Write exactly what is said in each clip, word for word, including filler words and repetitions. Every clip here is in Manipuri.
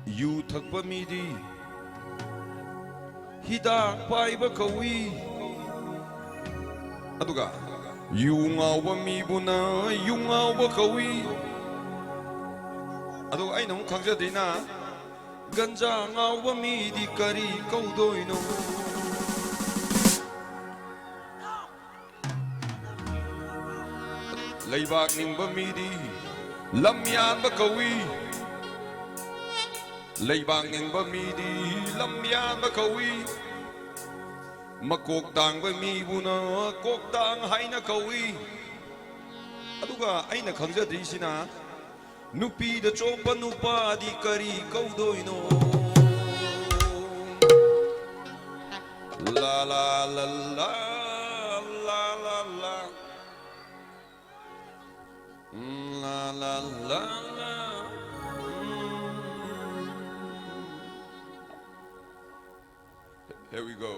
ꯌꯨ ꯊꯛꯄ ꯃꯤꯗꯤ ꯍꯤꯗꯥꯛ ꯄꯥꯏꯕ ꯀꯧꯏ꯫ ꯑꯗꯨꯒ ꯌꯨ ꯉꯥꯎꯕ ꯃꯤꯕꯨꯅ ꯌꯨ ꯉꯥꯎꯕ ꯀꯧꯏ꯫ ꯑꯗꯨꯒ ꯑꯩꯅ ꯑꯃꯨꯛ ꯈꯪꯖꯗꯦꯅ, ꯒꯟꯖꯥ ꯉꯥꯎꯕ ꯃꯤꯗꯤ ꯀꯔꯤ ꯀꯧꯗꯣꯏꯅꯣ? ꯂꯩꯕꯥꯛ ꯅꯤꯡꯕ ꯃꯤꯗꯤ ꯂꯝ ꯌꯥꯟꯕ ꯀꯧꯏ꯫ ꯂꯩꯕꯥꯛ ꯅꯤꯡꯕ ꯃꯤꯗꯤ ꯂꯝ ꯌꯥꯟꯕ ꯀꯧꯏ꯫ ꯃꯀꯣꯛ ꯇꯥꯡꯕ ꯃꯤꯕꯨꯅ ꯀꯣꯛ ꯇꯥꯡ ꯍꯥꯏꯅ ꯀꯧꯏ꯫ ꯑꯗꯨꯒ ꯑꯩꯅ ꯈꯪꯖꯗ꯭ꯔꯤꯁꯤꯅ, ꯅꯨꯄꯤꯗ ꯆꯣꯞꯄ ꯅꯨꯄꯥꯗꯤ ꯀꯔꯤ ꯀꯧꯗꯣꯏꯅꯣ? ꯂꯥ ꯂꯥ ꯂꯥ ꯂꯥ, ꯂꯥ ꯂꯥ ꯂꯥ, ꯎꯝ, ꯂꯥ ꯂꯥ ꯂꯥ ꯂꯥ, ꯎꯝ꯫ Here we go.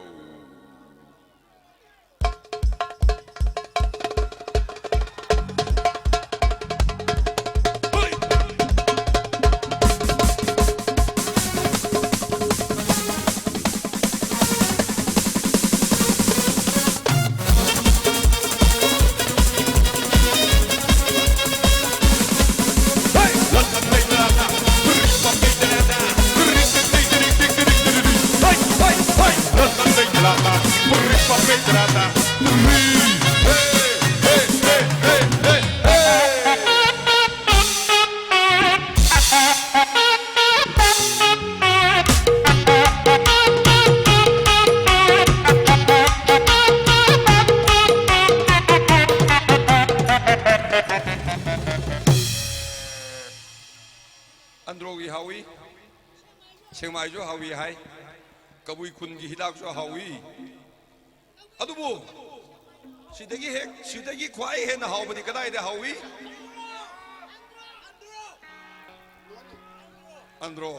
ꯑꯟꯗ꯭ꯔꯣꯒꯤ ꯍꯥꯎꯏ, ꯁꯦꯛꯃꯥꯏꯁꯨ ꯍꯥꯎꯏ ꯍꯥꯏ, ꯀꯕꯨꯏ ꯈꯨꯟꯒꯤ ꯍꯤꯗꯥꯛꯁꯨ ꯍꯥꯎꯏ꯫ ꯑꯗꯨꯕꯨ ꯁꯤꯗꯒꯤ ꯍꯦꯛ, ꯁꯤꯗꯒꯤ ꯈ꯭ꯋꯥꯏ ꯍꯦꯟꯅ ꯍꯥꯎꯕꯗꯤ ꯀꯗꯥꯏꯗ ꯍꯥꯎꯏ? ꯑꯟꯗ꯭ꯔꯣ꯫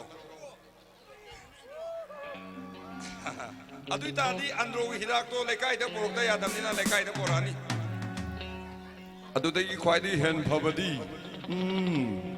ꯑꯗꯨ ꯑꯣꯏ ꯇꯥꯔꯗꯤ ꯑꯟꯗ꯭ꯔꯣꯒꯤ ꯍꯤꯗꯥꯛꯇꯣ ꯂꯩꯀꯥꯏꯗ ꯄꯨꯔꯛꯇ ꯌꯥꯗꯕꯅꯤꯅ ꯂꯩꯀꯥꯏꯗ ꯄꯨꯔꯛꯑꯅꯤ꯫ ꯑꯗꯨꯗꯒꯤ ꯈ꯭ꯋꯥꯏꯗꯒꯤ ꯍꯦꯟ ꯐꯕꯗꯤ, ꯎꯝ,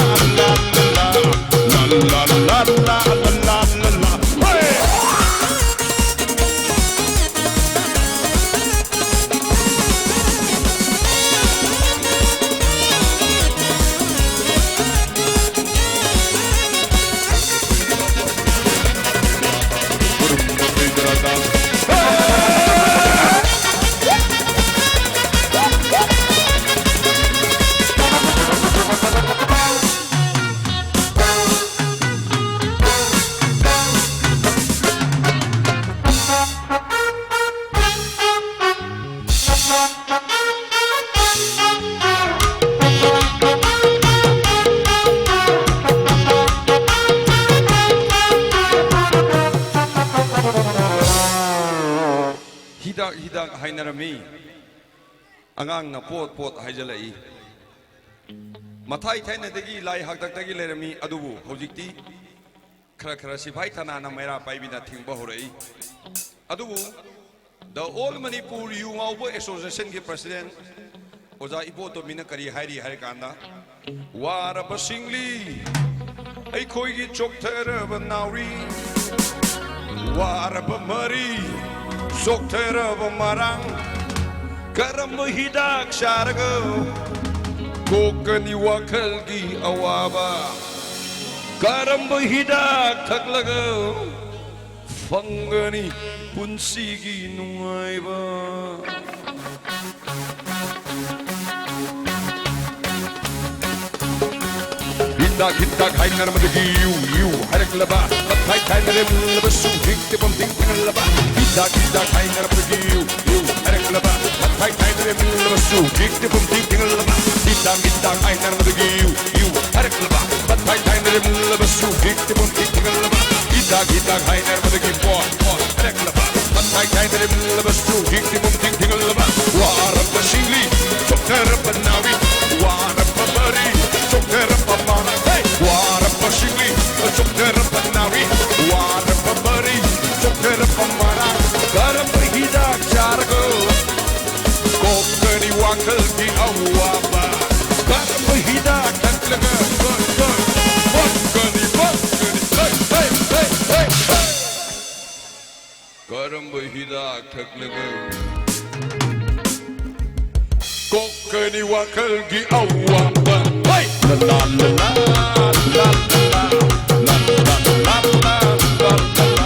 ꯍꯤꯗꯥꯛ ꯍꯤꯗꯥꯛ ꯍꯥꯏꯅꯔꯝꯃꯤ꯫ ꯑꯉꯥꯡꯅ ꯄꯣꯠ ꯄꯣꯠ ꯍꯥꯏꯖꯜꯂꯛꯏ꯫ ꯃꯊꯥꯏ ꯊꯥꯏꯅꯗꯒꯤ ꯂꯥꯏ ꯍꯥꯛꯇꯛꯇꯒꯤ ꯂꯩꯔꯝꯃꯤ, ꯑꯗꯨꯕꯨ ꯍꯧꯖꯤꯛꯇꯤ ꯈꯔ ꯈꯔ ꯁꯤꯐꯥꯏ ꯊꯅꯥꯅ ꯃꯩꯔꯥ ꯄꯥꯏꯕꯤꯅ ꯊꯤꯡꯕ ꯍꯧꯔꯛꯏ꯫ ꯑꯗꯨꯕꯨ The All Manipur ꯌꯨ ꯉꯥꯎꯕ Association ꯒꯤ president ꯑꯣꯖꯥ ꯏꯕꯣꯇꯣꯝꯕꯤꯅ ꯀꯔꯤ ꯍꯥꯏꯔꯤ ꯍꯥꯏꯔ ꯀꯥꯟꯗ, ꯋꯥꯔꯕ ꯁꯤꯡꯂꯤ, ꯑꯩꯈꯣꯏꯒꯤ ꯆꯣꯛꯊꯔꯕ ꯅꯥꯎꯔꯤ, ꯋꯥꯔꯕ ꯃꯔꯤ, ꯆꯣꯛꯊꯔꯕ ꯃꯔꯥꯡ, ꯀꯔꯝꯕ ꯍꯤꯗꯥꯛ ꯆꯥꯔꯒ ꯀꯣꯛꯀꯅꯤ ꯋꯥꯈꯜꯒꯤ ꯑꯋꯥꯕ? ꯀꯔꯝꯕ ꯍꯤꯗꯥꯛ ꯊꯛꯂꯒ ꯐꯪꯒꯅꯤ ꯄꯨꯟꯁꯤꯒꯤ ꯅꯨꯡꯉꯥꯏꯕ? ꯍꯤꯗꯥꯛ ꯍꯤꯗꯥꯛ ꯍꯥꯏꯅꯔꯝꯕꯗꯒꯤ ꯌꯨ ꯌꯨ ꯍꯥꯏꯔꯛꯂꯕ, ꯃꯊꯥꯏ ꯊꯥꯏꯅꯔꯦ ꯃꯨꯜꯂꯕꯁꯨ ꯍꯤꯛꯇꯤ ꯄꯝꯊꯤꯡ ꯊꯤꯡꯍꯜꯂꯕ꯫ ꯍꯤꯗꯥꯛ ꯍꯤꯗꯥꯛ ꯍꯥꯏꯅꯔꯝꯕꯗꯒꯤ ꯌꯨ ꯌꯨ ꯍꯥꯏꯔꯛꯂꯕ, ꯃꯊꯥꯏ ꯊꯥꯏꯅꯔꯦ ꯃꯨꯜꯂꯕꯁꯨ ꯍꯤꯛꯇꯤ ꯄꯝꯊꯤꯡ ꯊꯤꯡꯍꯜꯂꯕ꯫ ꯍꯤꯗꯥꯛ ꯍꯤꯗꯥꯛ ꯍꯥꯏꯅꯔꯝꯕꯗꯒꯤ ꯌꯨ ꯌꯨ ꯍꯥꯏꯔꯛꯂꯕ, ꯃꯊꯥꯏ ꯊꯥꯏꯅꯔꯦ ꯃꯨꯜꯂꯕꯁꯨ ꯍꯤꯛꯇꯤ ꯄꯝꯊꯤꯡ ꯊꯤꯡꯍꯜꯂꯕ꯫ ꯍꯤꯗꯥꯛ ꯍꯤꯗꯥꯛ ꯍꯥꯏꯅꯔꯝꯕꯗꯒꯤ ꯄꯣꯠ ꯄꯣꯠ ꯍꯥꯏꯔꯛꯂꯕ, ꯃꯊꯥꯏ ꯊꯥꯏꯅꯔꯦ ꯃꯨꯜꯂꯕꯁꯨ ꯍꯤꯛꯇꯤ ꯄꯝꯊꯤꯡ ꯊꯤꯡꯍꯜꯂꯕ꯫ ꯋꯥꯔꯕ ꯁꯤꯡꯂꯤ ꯆꯣꯛꯊꯔꯕ ꯅꯥꯎꯔꯤ, ꯋꯥꯔꯕ ꯃꯔꯤ ꯆꯣꯛꯊꯔꯕ ꯃꯔꯥ꯫ ꯍꯦ! ꯋꯥꯔꯕ ꯁꯤꯡꯂꯤ ꯆꯣꯛꯊꯔꯕ ꯅꯥꯎꯔꯤ, ꯋꯥꯔꯕ ꯃꯔꯤ ꯆꯣꯛꯊꯔꯕ ꯃꯔꯥ꯫ ꯀꯔꯝꯕ ꯍꯤꯗꯥꯛ ꯆꯥꯔꯒ ꯀꯣꯛꯀꯅꯤ ꯋꯥꯈꯜꯒꯤ ꯑꯋꯥꯕ? ꯀꯔꯝꯕ ꯍꯤꯗꯥꯛ ꯊꯛꯂꯒ ꯀꯣꯛꯀꯅꯤ, ꯀꯣꯛꯀꯅꯤ? ꯍꯦ, ꯍꯦ, ꯍꯦ, ꯍꯦ, ꯍꯦ꯫ ꯀꯔꯝꯕ ꯍꯤꯗꯥꯛ ꯊꯛꯂꯒ ꯀꯣꯛꯀꯅꯤ ꯋꯥꯈꯜꯒꯤ ꯑꯋꯥꯕ? ꯍꯩ! ꯂ ꯂ ꯂ ꯂ, ꯂ ꯂ ꯂ, ꯂ ꯂ ꯂ ꯂ, ꯂ ꯂ ꯂ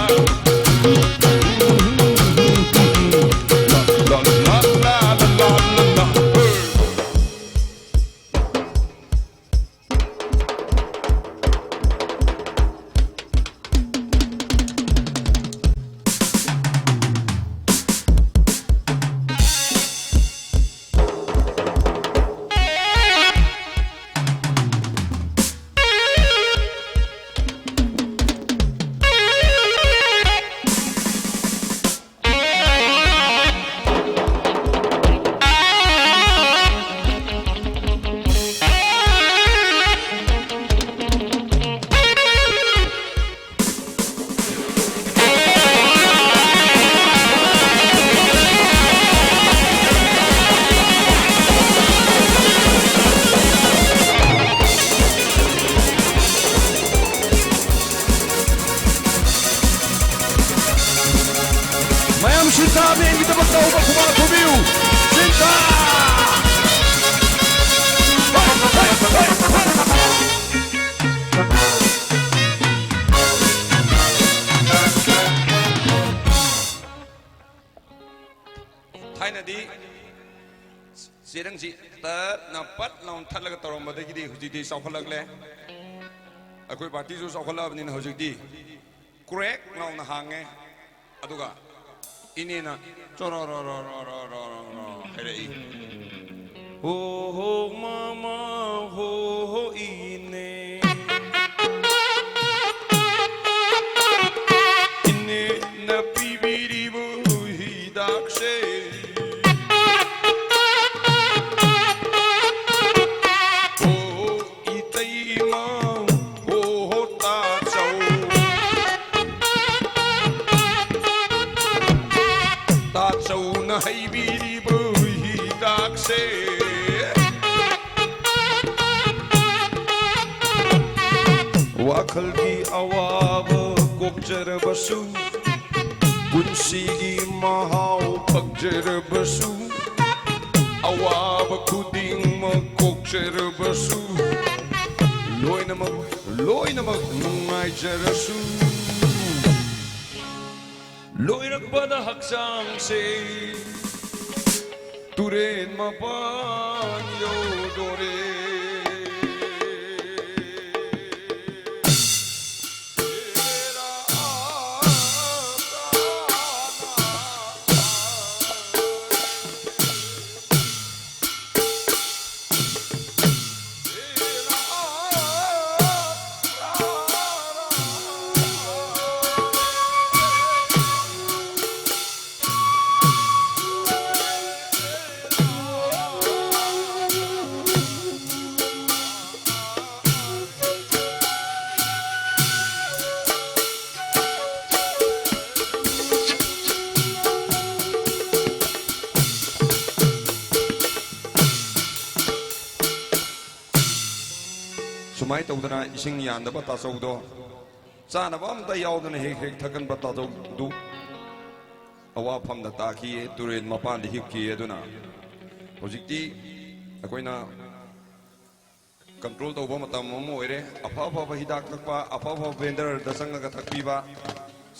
ꯂ, ꯂ ꯂ ꯂ ꯂ ꯂ꯫ ꯃꯌꯥꯝ ꯁꯤꯟꯊꯥ ꯃꯦꯟꯒꯤꯗꯃꯛꯇ ꯍꯧꯕ ꯈꯨꯕꯥꯛ ꯈꯨꯕꯤꯌꯨ꯫ ꯁꯤꯟꯊꯥ! ꯊꯥꯏꯅꯗꯤ ꯆꯦꯔꯪꯁꯤ ꯇꯠꯅ ꯄꯠ ꯂꯥꯎꯅ ꯊꯠꯂꯒ ꯇꯧꯔꯝꯕꯗꯒꯤꯗꯤ ꯍꯧꯖꯤꯛꯇꯤ ꯆꯥꯎꯈꯠꯂꯛꯂꯦ꯫ ꯑꯩꯈꯣꯏ ꯄꯥꯔꯇꯤꯁꯨ ꯆꯥꯎꯈꯠꯂꯛꯑꯕꯅꯤꯅ ꯍꯧꯖꯤꯛꯇꯤ ꯀ꯭ꯔꯦꯛ ꯂꯥꯎꯅ ꯍꯥꯡꯉꯦ꯫ ꯑꯗꯨꯒ ꯏꯅꯦꯅ ꯆꯣꯔꯣꯔꯣꯔꯣꯔꯣꯔꯣꯔꯣ ꯍꯥꯏꯔꯛꯏ꯫ "ꯍꯣ ꯍꯣ ꯃꯃꯥ, ꯍꯣ ꯍꯣ ꯏꯅꯦ, ꯏꯅꯦꯅ ꯄꯤꯕꯤꯔꯤꯕ ꯍꯤꯗꯥꯛꯁꯦ, ꯍꯣ ꯏꯇꯩꯃ, ꯍꯣ ꯍꯣ ꯇꯥꯆꯧ, ꯇꯥꯆꯧꯅ ꯍꯩꯕꯤꯔꯤꯕ ꯍꯤꯗꯥꯛꯁꯦ, ꯋꯥꯈꯜꯒꯤ ꯑꯋꯥꯕ ꯀꯣꯛꯆꯔꯕꯁꯨ, ꯄꯨꯟꯁꯤꯒꯤ ꯃꯍꯥꯎ ꯐꯪꯖꯔꯕꯁꯨ, ꯑꯋꯥꯕ ꯈꯨꯗꯤꯡꯃꯛ ꯀꯣꯛꯆꯔꯕꯁꯨ, ꯂꯣꯏꯅꯃꯛ, ꯂꯣꯏꯅꯃꯛ ꯅꯨꯡꯉꯥꯏꯖꯔꯁꯨ, ꯂꯣꯏꯔꯛꯄꯗ ꯍꯛꯆꯥꯡꯁꯦ ꯇꯨꯔꯦꯟ ꯃꯄꯥꯟ ꯌꯧꯗꯣꯔꯦ꯫ ꯁꯨꯃꯥꯏꯅ ꯇꯧꯗꯅ ꯏꯁꯤꯡ ꯌꯥꯟꯗꯕ ꯇꯥꯆꯧꯗꯣ, ꯆꯥꯅꯕ ꯑꯝꯇ ꯌꯥꯎꯗꯅ ꯍꯦꯛ ꯍꯦꯛ ꯊꯛꯀꯟꯕ ꯇꯥꯆꯧꯗꯨ ꯑꯋꯥꯐꯝꯗ ꯇꯥꯈꯤꯌꯦ, ꯇꯨꯔꯦꯜ ꯃꯄꯥꯟꯗ ꯍꯤꯞꯈꯤꯌꯦ꯫ ꯑꯗꯨꯅ ꯍꯧꯖꯤꯛꯇꯤ ꯑꯩꯈꯣꯏꯅ ꯀꯟꯇ꯭ꯔꯣꯜ ꯇꯧꯕ ꯃꯇꯝ ꯑꯃ ꯑꯣꯏꯔꯦ꯫ ꯑꯐ ꯑꯐꯕ ꯍꯤꯗꯥꯛ ꯊꯛꯄ, ꯑꯐ ꯑꯐꯕ ꯚꯦꯟꯗꯔꯗ ꯆꯪꯉꯒ ꯊꯛꯄꯤꯕ,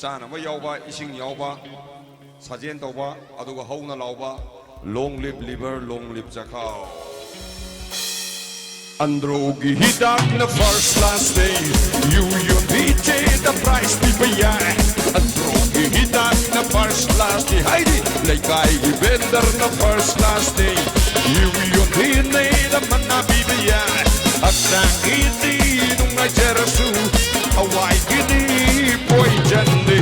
ꯆꯥꯅꯕ ꯌꯥꯎꯕ, ꯏꯁꯤꯡ ꯌꯥꯎꯕ, ꯁꯥꯖꯦꯜ ꯇꯧꯕ, ꯑꯗꯨꯒ ꯍꯧꯅ ꯂꯥꯎꯕ꯫ Long live liver, long live ꯆꯈꯥꯎ꯫ ꯑꯟꯗ꯭ꯔꯣꯒꯤ ꯍꯤꯗꯥꯛꯅ first class ꯅꯤ, ꯌꯨ ꯌꯣꯟꯕꯤꯗꯦꯗ prize ꯄꯤꯕ ꯌꯥꯏ꯫ ꯑꯟꯗ꯭ꯔꯣꯒꯤ ꯍꯤꯗꯥꯛꯅ first class ꯅꯤ ꯍꯥꯏꯔꯤ, ꯂꯩꯀꯥꯏꯒꯤ vendorꯅ first class ꯅꯤ, ꯌꯨ ꯌꯣꯟꯕꯤꯅꯦꯗ ꯃꯅꯥ ꯄꯤꯕ ꯌꯥꯏ꯫ ꯍꯛꯆꯥꯡꯒꯤꯗꯤ ꯅꯨꯡꯉꯥꯏꯖꯔꯁꯨ, ꯊꯋꯥꯏꯒꯤꯗꯤ poison ꯅꯤ꯫